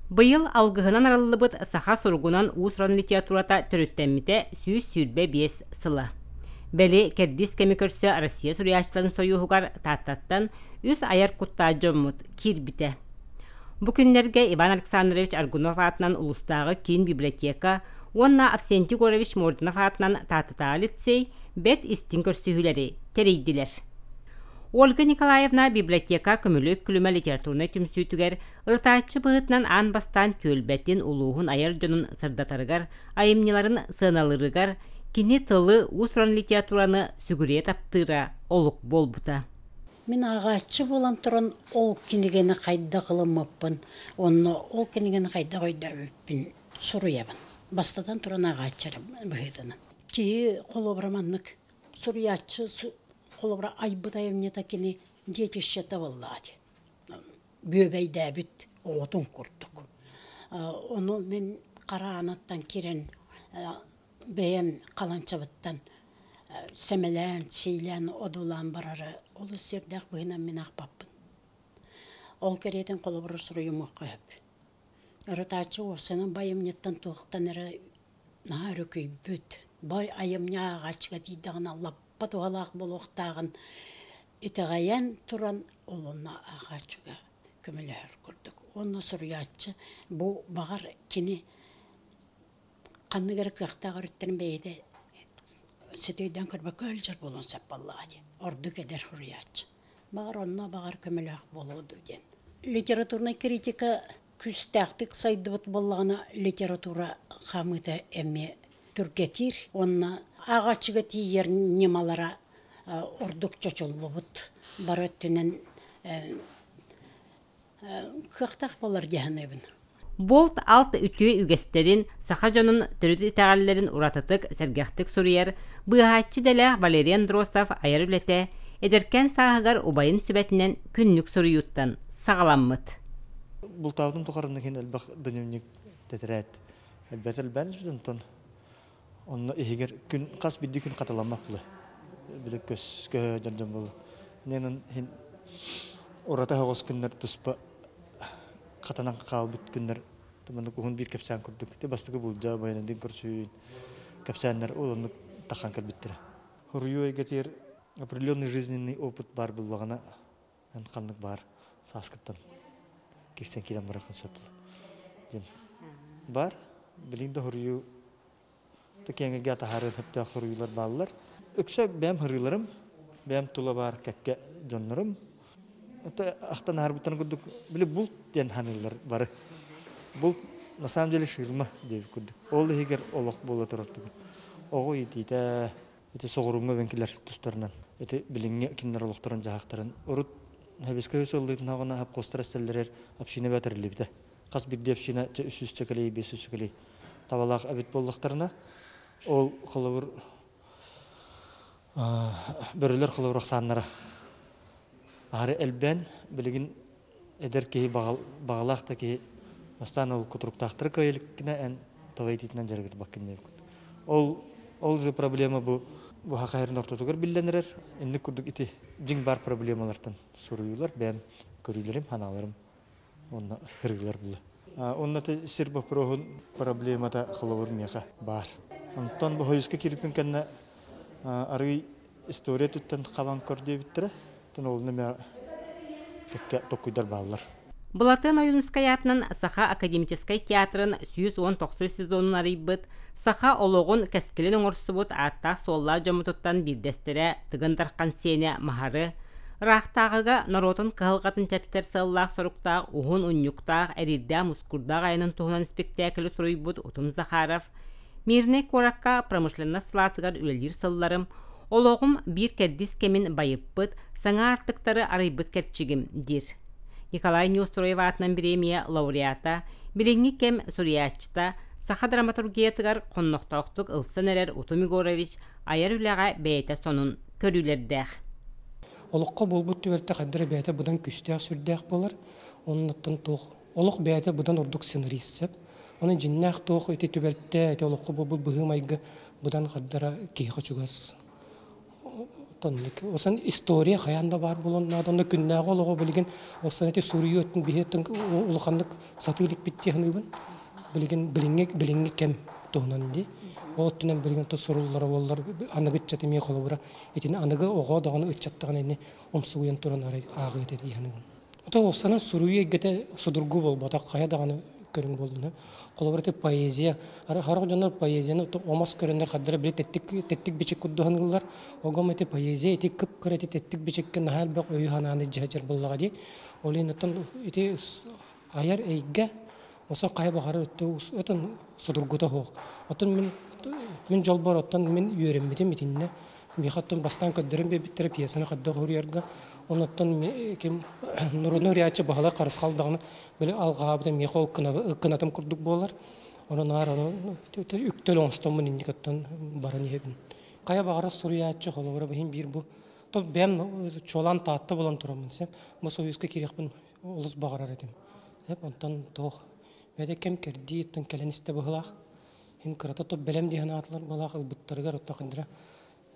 Быйыл алгыһынан арыллыбыт саха суругунан уус-уран литературата төрүттэммитэ 125 сыла. Били кэрдиис кэми көрсө Россия суруйааччыларын сойууһугар Тааттаттан үс айар куттаах дьоммут киирбитэ. Бу күннэргэ Иван Александрович Аргунов аатынан улуустааҕы киин библиотека уонна Авсентий Егорович Мординов аатынан Тааттатааҕы лицей бэрт истиҥ көрсүһүүлэри тэрийдилэр. Ольга Николаевна библиотека Көмүлүөк күлүмэ литературнай түмсүүтүгэр ырытааччы быһыытынан аан бастаан түөлбэтин, улууһун айар дьонун сырдатарыгар, айымньыларын сыаналыырыгар кини тылы, уус-уран литератураны сүгүрүйэ таптыыра олук буолбута. Мин ааҕааччы буолан туран ол кинигэни хайдах ылыммыппын, онно ол кинигэни хайдах өйдөөбүппүн суруйабын. Бастатан туран ааҕааччы эрэ быһыытынан. Киһи холобура маннык суруйааччы холобура айбыт айымньыта кини детище буоллаҕа дии. Бүөбэйдээбит оҕотун курдук. Ону мин хара аанаттан киирэн бэйэм халанчабыттан сэмэлээн, сиилээн, одуулаан барары олус сиэрдээх быһыынан мин аахпаппын. Ол кэриэтин холобура суруйумуохха сөп. Ырытааччы уопсайынан бу айымньыттан туохтан эрэ наһаа өрүкүйбүт, бу айымньы ааҕааччыга тиийдэҕинэ лаппа туһалаах буолуохтааҕын итэҕэйэн туран ол онно ааҕааччыга көмөлөһөр курдук. Уонна суруйааччы бу баҕар кини ханнык эрэ кыахтаах өрүттэрин бэйэтэ ситэ өйдөөн көрбөккө сылдьар буолуон сөп буоллаҕа дии. Ордук эдэр суруйааччы. Баҕар онно баҕар көмөлөөх буолуо дуу диэн. Литературнай критика күүстээхтик сайдыбыт буоллаҕына литература хаамыыта эмиэ түргэтиир уонна ааҕааччыга тиийэр ньымалара ордук чочуллубут бары өттүнэн кыахтаах буолар дии саныыбын. Булт-алт үтүө үгэстэрин, саха дьонун төрүт итэҕэллэрин уратытык, сэргэхтик суруйар быыһааччы идэлээх Валерий Андросов айар үлэтэ эдэркээн сааһыгар убайын сүбэтинэн күннүк суруйууттан саҕаламмыт. Бултаабытым тухары иһин элбэх дневник тэтэрээт элбэтэ элбээн испит онтон онно иһигэр күн хас биирдии күн хатыламмат була били көс көһө дьон дьон буолла инэн иһин ураты оҕус күннэр туспа хатанан хаалбыт күннэр маннык уһун биир кэпсээн курдук ити бастакы булдьа байанадын көрсүүн кэпсээннэр ол оннук тахан кэлбиттэрэ хоруйуу эйгэтигэр определенный жизненный опыт баар буллаҕына эн ханнык баар сааскыттан кирсэн киирэн барахын сөп диэн бар билигин да хоруйуу киэҥэргэ таһаарыан сөптөөх хоруйуулар бааллар үксэ бэйэм хырыыларым бэйэм тула баар кэккэ дьоннорум ахтан аһарбыттарын курдук били булт диэн ханыыллар бары булт на самом деле ширма диэбит курдук ол иһигэр олох буола турар тугу оҕо иитиитэ ити соҕурууҥҥу эбэҥкилэр тустарынан ити билиҥҥи кинилэр олохторун дьаһахтарын урут Хэбискэ үс ыллыытын хапкостар эстэллэрэр община бэтэриллибитэ хас биирдии община үс чөкөлей биэс чөкөлей табалаах эбит буоллахтарына ол холобур бөрөлөр холобур ахсааннара аһары элбээн билигин эдэр киһи баҕалаах да киһи бастаан ол кутуруктаахтары кыайа иликкинэ эн таба иитиитинэн дьарыгырбаккын диэбиккит ол ол же проблема бу бу хахайрын ортотугар биллэн эрэр инник курдук ити дьиҥ баар проблемалартан суруйуулар бэйэм көрүүлэрим ханааларым уонна ырыылар була Онно сир боппуруоһун проблемата холобур миэхэ баар. Онтон бу хойуска киирбиппин кэннэ арыый история туттан хабан көр диэбиттэрэ. Оттон ол нэмэ кэккэ токкуйдар бааллар. Былатыан Ойуунускай аатынан Саха академическай театрын 119 сезонун арыйбыт, саха олоҕун кэскилин оҥорсубут ааттаах-суоллаах дьоммутуттан биирдэстэрэ Тыгын Дархан сиэнэ Маһары, ыраахтааҕыга норуотун кыһалҕатын чэпчэтэр сыаллаах-соруктаах уһун унньуктаах, эриирдээх-мускуурдаах айанын туһунан испиктээкили суруйбут Утум Захаров, Мирнэй куоракка промышленность салаатыгар үлэлиир сылларым, олоҕум биир кэрдиис кэмин байыппыт, саҥа аартыктары арыйбыт кэрчигим, диир. Николай Неустроев аатынан бириэмийэ лауреата, билиҥҥи кэм суруйааччыта, саха драматургиятыгар хоннохтоохтук ылсан эрэр Утум Егорович айар үлэҕэ бэйэтэ сонун көрүүлэрдээх. Олоххо буолбут түбэлтэ хайдара бэйэтэ быдан күүстээх сүрдээх буолар. Оннуттан туох олох бэйэтэ быдан ордук сценарист сөп. Онон дьиннээх туох ити түбэлтэ, ити олоххо буолбут быһыы-майгы быдан хардара киһиэхэ чугас. Тонник. Осан история хайаан да баар буолуон наада. Онно күннээҕи олоҕу билигин осан ити суруйуу өттүн биһи өттүн улаханнык сатыы иликпит дии саныыбын. Билигин билиҥҥи билиҥҥи кэм туһунан дии. Ол өттүнэн билигин то суруллара буоллар аныгы ыччат эмиэ холобура итини аныгы оҕо даҕаны ыччаттаҕына ини умсугуйан туран арай ааҕыы этэ дии саныыбын. Ото уопсанан суруйуу эйгэтэ судургу буолбатах, хайа даҕаны көрүҥ буоллун. Холобура ити поэзия, харах дьоннор поэзияны омос көрөннөр хардара били тэттик тэттик бичик курдук саныыллар. Огом ити поэзия ити кып-кыра ити тэттик бичиккэ наһаа элбэх өйү санааны дьэһэ боллаҕа дии. Ол иһин оттон ити айар эйгэ осон хайа баҕарар өттө судургута суох. Оттон мин мин дьолбор оттон мин үөрэммитим итиннэ. Миэхэ оттон бастаан көрдөрөн биэрбиттэрэ пьесаны хайдах уруйарга. Онуттан ким нуруну уруйааччы баһылай харысхал даҕаны били алҕаабыта миэхэ ол кынатым курдук буолар. Онон аар ону үктэл оҥостоммун инник оттон баран иһэбин. Хайа баҕарар суруйааччы холобура иһин биир бу то бэйэм чуолаан Таатта буолан тураммын сеп бу Союзка киириэхпин олус баҕарар этим. Сеп онтон туох бэйэтэ кэм кэрдии оттон кэлэн истэ быһылаах. Иһин кырата топ бэлэм диэн аатылар балаах ылбыттарыгар оттон хандыра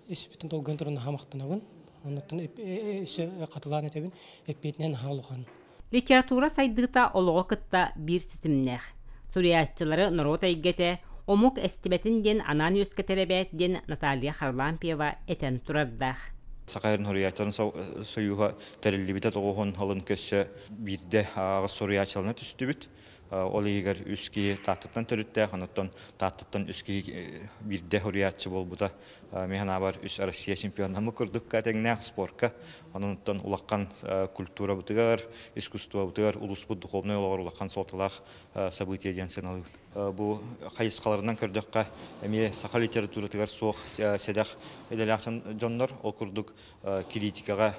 испитин толгон туран наһаа махтанабын. Оннуттан өссө хатылаан этэбин, эппиэтинэн наһаа улахан. Литература сайдыыта олоҕу кытта биир ситимнээх. Суруйааччылары норуот эйгэтэ омук эстибэтин диэн анаан үөскэтэр эбээт диэн Наталья Харлампьева этэн турардаах. Саха сирин суруйааччыларын союһа тэриллибитэ тоҕуһун алын көссө биирдэ аҕыс суруйааччыларына түстүбүт. Ол иһигэр үс киһи Тааттаттан төрүттээх, онуттан Тааттаттан үс киһи биирдэ суруйааччы буолбута. Мин санаабар, үс Россия чемпионнаммыт курдукка тэҥнээх спорка. Онуттан улахан культурабытыгар, искусствобытыгар, улууспут духовнай олоҕор улахан суолталаах событие диэн сыаналыыбын. Бу хайысхаларынан көрдөххө, эмиэ саха литературатыгар суох сэдэх идэлээх дьоннор, ол курдук критикаҕа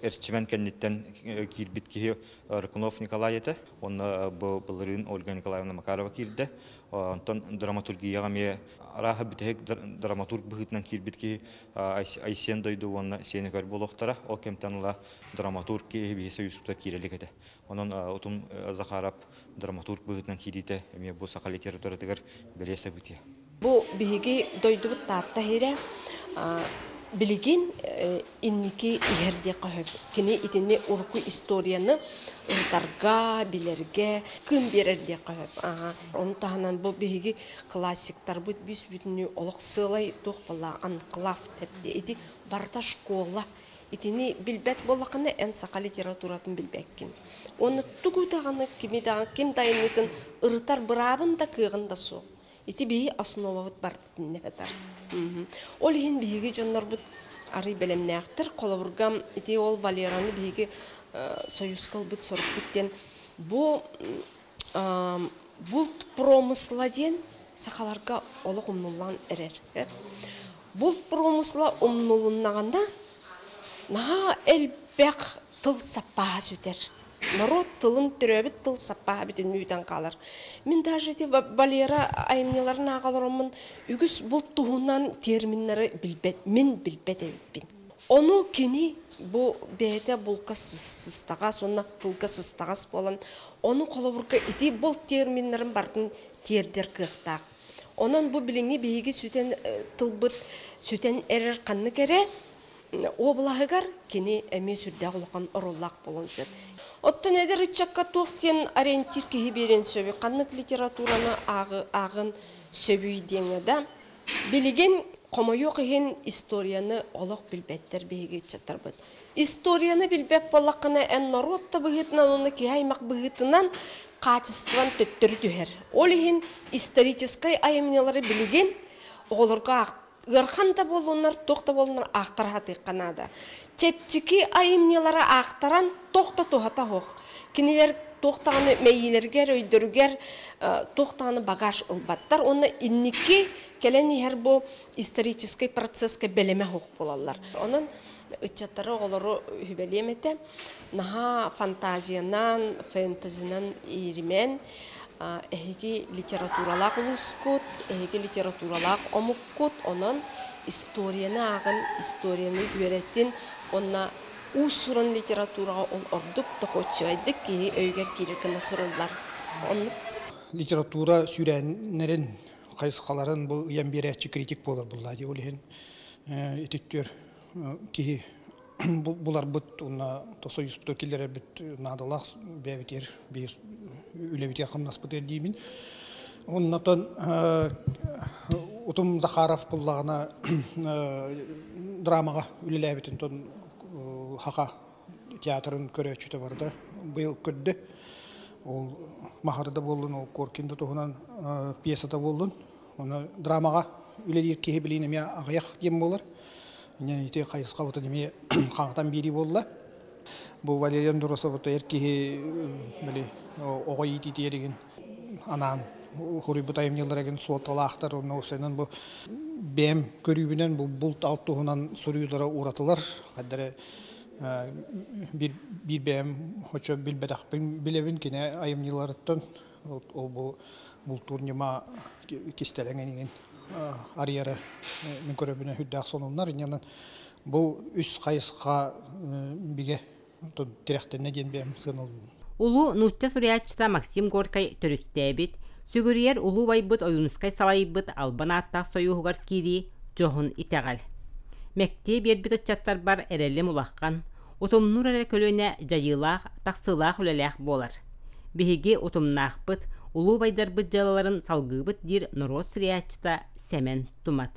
Эрчимэн кэнниттэн киирбит киһи Рыкунов Николай этэ. Онно бу былырыын Ольга Николаевна Макарова киирдэ. Онтон драматургияҕа эмиэ арааһа бүтэһик драматург быһыытынан киирбит киһи Айсен Дойду уонна Сиэнэ Көр буолуохтара. Ол кэмтэн ыла драматург киһи биһи союзпутугар киирэ илик этэ. Онон Утум Захаров драматург быһыытынан киириитэ эмиэ бу саха литературатыгар бэлиэ событие. Бу биһиги дойдубут Таатта иһирэ билигин инники иһэр диэххэ сөп. Кини итини урукку историяны ырытарга, билэргэ кыым биэрэр диэххэ сөп. Ону таһынан бу биһиги классиктарбыт бүүс-бүтүннүү олох сыалай туох буолла анклав ити барыта школа. Итини билбэт буоллаххына эн саха литературатын билбэккин. Уонна тугу даҕаны кими даҕаны ким да айымньытын ырытар быраабын да кыаҕын да суох. Ити биһи основабыт бартытынна сытар. Ол иһин биһиги дьоннорбут арый бэлэмнээхтэр. Холобурга ити ол Валераны биһиги союзка ылбыт сорукпут диэн бу булт промысла диэн сахаларга олох умнуллан эрэр. Булт промысла умнулуннаҕына наһаа элбэх тыл саппааһа сүтэр. Норуот тылын төрөөбүт тыл саппааһа бүтүннүүтэн хаалар. Мин даже эти Валера айымньыларын ааҕа үгүс булт туһунан терминнары билбэт, мин билбэт эбиппин. Ону кини бу бэйэтэ булка сыстаҕас, уонна тылга сыстаҕас буолан, ону холобурга ити булт терминнарын бартын тиэрдэр кыахтаах. Онон бу билиҥҥи биһиги сүтэн тылбыт сүтэн эрэр ханнык эрэ облаһыгар кини эмиэ сүрдээх улахан оруоллаах буолуон сөп. Оттон эдэр ыччакка туох диэн ориентир киһи биэриэн сөбүй, ханнык литератураны ааҕын сөбүй диэҥэ да. Билигин хомойуох иһин историяны олох билбэттэр биһиги ыччаттарбыт. Историяны билбэт буоллаххына эн норуот да быһыытынан уонна киһи аймах быһыытынан качествон төттөрү түһэр. Ол иһин историческай айымньылары билигин оҕолорго ыархан да буоллуннар, туох да буоллуннар аахтара сатыахха наада. Чэпчэки айымньылары аахтаран туох да туһата суох. Кинилэр туох даҕаны мэйиилэригэр, өйдөрүгэр туох даҕаны багаж ылбаттар. Уонна инники кэлэн иһэр бу историческай процесска бэлэмэ суох буолаллар. Онон ыччаттары оҕолору үһүбэлиэм этэ. Наһаа фантазиянан, фэнтезинан ииримэн, эһиги литературалаах улуускут, эһиги литературалаах омуккут, онон историяны ааҕын, историяны үөрэтин, онно уус-уран литератураҕа ол ордук тохуоччубайдык киһи өйүгэр киирэр гына суруллар. Оннук. Литература сүүрээннэрин хайысхаларын бу ыйан биэрээччи критик буолар булла дии. Ол иһин ититтүөр киһи буларбыт уонна союзпутугар киллэрэрбит наадалаах бэйэбитигэр биир үлэбитигэр хамнаспытыгар диибин. Оннотон Утум Захаров буллаҕына драмаҕа үлэлээбитин тон Хаха театрын көрөөччүтэ барда быйыл көрдө. Ол Махары да буоллун, ол Коркин да туһунан пьесата буоллун. Оны драмаҕа үлэлиир киһи билиин эмиэ аҕыйах диэн буолар. Ити хайысхабытын эмиэ хаҥатан биэрии буолла. Бу Валерий Андросов эр киһи били оҕо иитиитиэригин анаан хуруйбут айымньылар эгин суолталаахтар онно усайнан бу бэйэм көрүүбүнэн бу булт алт туһунан суруйуулара уратылар хаддары биир биир бэйэм хочо билбэтэхпин билэбин кини айымньыларыттан ол бу бултуур ньыма кистэлэҥ эҥин арыйара мин көрөбүнэ үрдээх сонуннар инньэнэн бу үс хайысха бигэ тирэхтэннэ диэн бэйэм сыаналыыбын. Улуу нуучча суруйааччыта Максим Горькай төрүттээбит, сүгүрүйэр улуу убайбыт Ойуунускай салайбыт албан ааттаах сойууһугар киирии дьоһун итэҕэл. Мэктиэ биэрбит ыччаттарбар эрэлим улахан, утумнуур эрэ көлүөнэ дьайыылаах, тахсыылаах үлэлээх буолар. Биһиги утумнаахпыт, улуу убайдарбыт дьыалаларын салгыыбыт диир норуот суруйааччыта Сэмэн Тумат.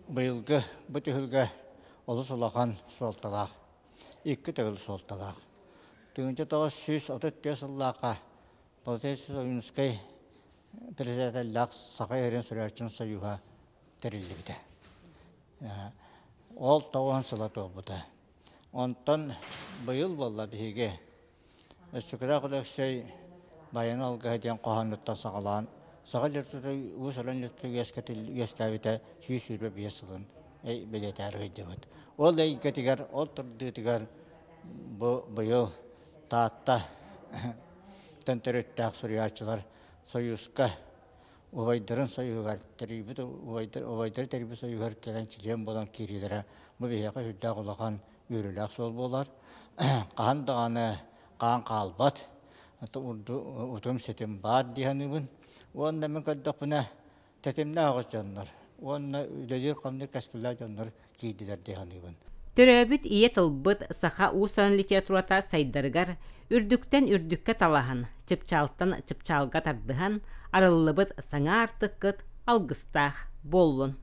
Быйылгы бу түһүлгэ олус улахан суолталаах, икки төгүл суолталаах. 1934 сыллаахха Полицейский Ойуунускай председателлээх Саха Эрин суруйааччытын союһа тэриллибитэ. Ол тоҕуһун сыла туолбута. Онтон быйыл буолла биһиги Өстөкөлөөх Өлөксөй Байана алгыһа диэн хоһоонуттан саҕалаан саха литература уус-уран литература үөскээбитэ 125 сылын бэлиэтээри сылдьыбыт. Ол эйгэтигэр, ол тардыытыгар бу быйыл Таатта төрүттээх суруйааччылар Союзка убайдарын союһугар тэрийбит убайдары тэрийбит союһугар кэлэн чилиэн буолан киириилэрэ бу биһиэхэ сүрдээх улахан үөрүүлээх суол буолар. Хаһан даҕаны хаан хаалбат, утум ситим баар дии саныыбын. Уонна мин көрдөхпүнэ тэтимнээх оҕус дьоннор уонна үлэлиир-хамныыр кэскиллээх дьоннор киирдилэр дии саныыбын. Төрөөбүт ийэ тылбыт саха уус-уран литературата сайдарыгар үрдүктэн үрдүккэ талаһан, чыпчаалтан чыпчаалга тардыһан арыллыбыт саҥа аартыккыт алгыстаах буоллун.